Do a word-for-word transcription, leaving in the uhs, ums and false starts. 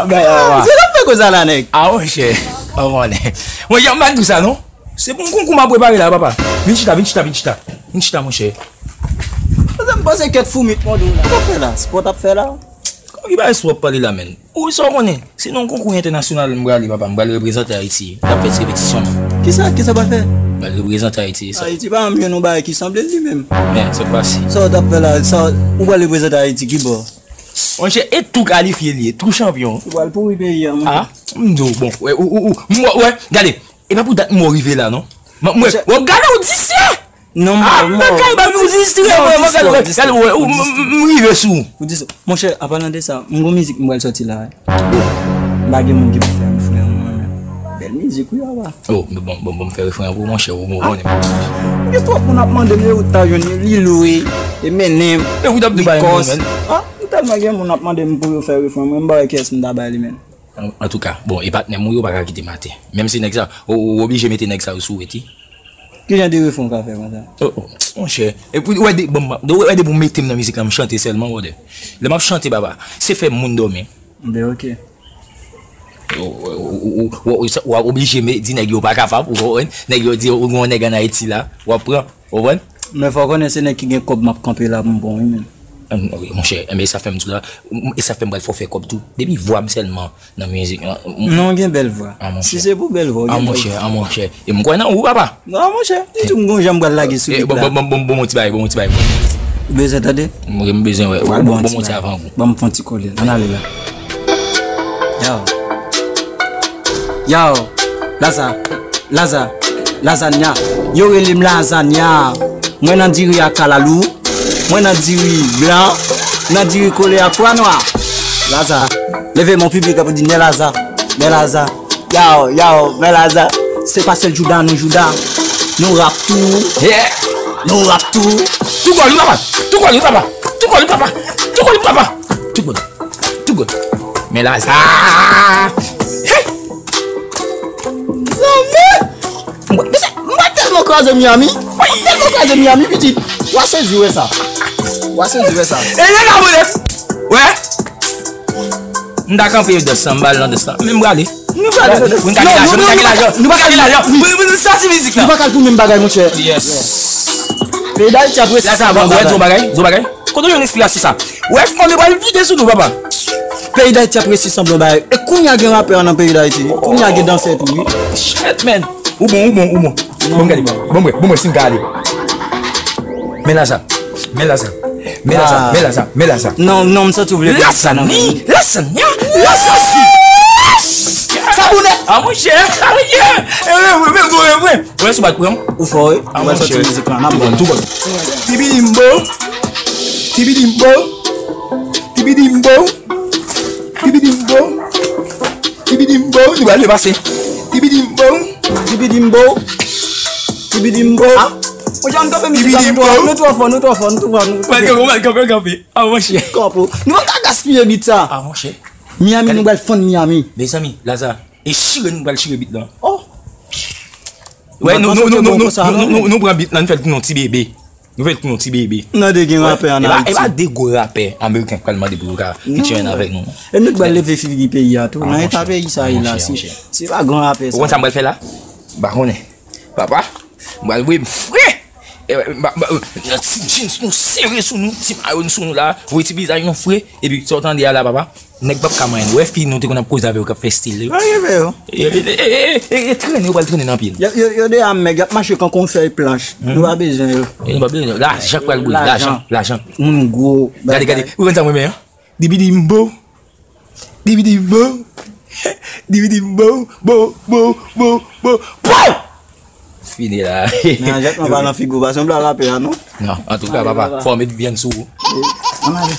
Ah, se sa k fè koze a la, nèg. Ah, monchè. Ou konnen. Mwen, jan m pa di w sa, non. Se pou yon konkou m ap prepare la, papa. Vin chita, vin chita, vin chita. Vin chita, monchè. Sa m panse kèt foumit mòde w la. Sa w ap fè la? Spò w ap fè la? Kòman ki bagay spò w ap pale la, menn? Ou sa w konnen? Se nan yon konkou entènasyonal m prale, papa. M pral reprezante Ayiti. N ap fè ti repetisyon, non. Kisa, kisa w pral fè? M pral reprezante Ayiti, sa. Ayiti pa menm yon bagay ki sanble l li menm. Men, se pase. Sa w t ap fè la? Sa, ou pral reprezante Ayiti ki bò? Monchè, e tou kalifye li ye, tou chanpyon. Ou pral pouri peyi a, monchè. Ah, m di w, bon, wè, ou, ou, ou, m wè, wè, gade, e pa pou dat m wè w rive la, non. M, m wè, w ap gade w disye! Non, ah, mwen, mwen, mwen, gade, gade, gade, wè, ou, m, m, m rive sou ou. Ou di sa. Monchè, an palan de sa, m gon mizik m pral sòti la, wi. M pa gen moun ki pou fè refren an, mwen menm. Bèl mizik, wi, papa. Oh, men bon, bon, bon, m fè refren an pou ou, monchè, ou, ou konnen. M gen twòp moun ap mande m, e ou ta jwenn li, Lilo, e, e Menem, Nikòs. Ah, m tèlman gen moun ap mande m pou yo fè refren, mwen, m pa wè kiyès m ta bay li, menm. An, antouka, bon, e patnè m ou yo pa ka kite m atè. Menm si nèg sa, ou, ou oblije mete nèg sa yo sou ou, wi. Ki jan de refren w ka fè konsa? Oh, oh, monchè. Epi, ou wè de, bon, m, ou wè depi w mete m nan mizik la, m chante sèlman, brother. Lè m ap chante, papa, se fè moun dòmi. Ben, ok. Ou, ou, ou, ou, ou, ou, ou ap oblije di nèg yo pa kapab, ou konprann? Nèg yo di, ou gen yon nèg ann Ayiti la, w ap pran, ou konprann? Men fò w konnen se nèg ki gen kòb m ap kanpe la pou m pran, wi, menm. Monchè, enben, e sa fè m di w la, e sa fè m pral fè w fè kòb tou. Depi vwa m sèlman nan mizik lan. Non, w gen bèl vwa. Ah, monchè. Si se pou bèl vwa, w gen bèl vwa. Ah, monchè, ah, monchè. E m kwè nan ou, papa. Non, monchè, m di w m gon jan m pral lage sou bit la. Bon, bon, bon, bon, bon, ti bagay, bon, ti bagay. Ou bezwen tande? M, m bezwen, wè. Bon, bon, ti bagay. Ban m fè yon ti kole. Ann ale la. Yow. Yow. Laza. Laza. Lazanya. Yo rele m Lazanya. Mwen nan diri a kalalou. Mwen nan diri blan. Nan diri kole a pwa nwa. Laza. Leve mon piblik ap di, men Laza. Men Laza. Yow, yow, men Laza. Se pa sèl jouda nou jouda. Nou rap tou. Yeah. Nou rap tou. Tou gòl wi papa. Tou gòl wi papa. Tou gòl wi papa. Tou gòl wi papa. Tou gòl. Tou gòl. Men Laza. Hey. Zanmi. Mwen, mesye, mwen tèlman kraze Miami. Mwen tèlman kraze Miami, pitit. W a sezi wè sa. W a sezi wè sa. E lè la, mwen. Wè. M ta kanpe yo dans lan, m ba l nan dans lan. Men m prale. Nou prale. Pou n ka gen lajan, pou n ka gen lajan, pou n ka gen lajan. Pou, pou nou sòti mizik la. Nou pa ka pou menm bagay, monchè. Yes. Peyi Dayiti ap resi. Laza, bon, wè, di yon bagay, di yon bagay. Kote w jwenn enspirasyon sa? Wè, fò nou pral vide sou nou, papa. Peyi Dayiti ap resi sanble yon bagay. E kounye a gen rapè nan peyi Dayiti. Kounye a gen dansè tou, wi. Shit, man. Ou bon, ou bon, ou bon. Bon, gade, bon, mwen, bon, mwen, si m ka ale. Men laza, men laza, men laza, men laza, men laza. Non, non, m santi w vle. Lasagna, lasagna, lasagna. Sa bonè. Ah, monchè, ah, monchè. E vre, vre, vre, vre. Wè, sou bat pran. Ou fò, wi. Ah, ou wè, monchè, soti mizik la, n ap bon. Tou bon. Tibidimbo. Tibidimbo. Tibidimbo. Tibidimbo. Tibidimbo. Nou pral depase. Tibidimbo. Tibidimbo. Tibidimbo. Ah, ou jan kanpe mizik la, nou twò, nou twò fò, nou twò fò, nou twò fò, nou twò fò. Pral kanpe, pral kanpe, kanpe. Ah, monchè. Kanpe. Nou pa ka gaspiye beat sa. Ah, monchè. Miami, nou pral fann Miami. Mezanmi, laza. E chire nou pral chire beat lan. Oh. Wè, nou, nou, nou, nou, nou, nou, nou, nou pran beat lan, nou fè l tounen yon ti bebe. Nou fè l tounen yon ti bebe. N ap de gen rapè an Ayiti. E pa, e pa de gwo rapè ameriken k pral mande pou yo ka featuring avèk nou. E nou t pral leve figi peyi a tou. Nan eta peyi sa ye la, se, se pa gran rapè sa. Ou konn sa m pral fè la? M pa konnen. Papa, m pral voye m fre. E, ba, ba, yon ti jeans nou sere sou nou, ti mayo nou sou nou la, voye ti vizaj nou fre, epi sa w tande a la, papa, nèg p ap ka manyen nou. Wè fi nou te konn ap koze avè yo k ap fè stil yo. Sa rive yo. E, e, e, e, e, e, trennen, yo pral trennen nan pye nou. Yo, yo, yo de a mèg, y ap mache kankou yon fèy planch. Nou pa bezwen yo. E, nou pa bezwen yo. Lajan k pral boule, lajan, lajan. Moun gwo. Gade, gade, ou konn sa m renmen an? Dibidimbo. Dibidimbo. Dibidimbo. Bo, bo, bo, bo. Pow! Fini la. Men Jacques, mwen pa nan figi w, pa sanble a rapè a, non? Non, antouka, papa, fò w met vyann sou ou. Ann ale.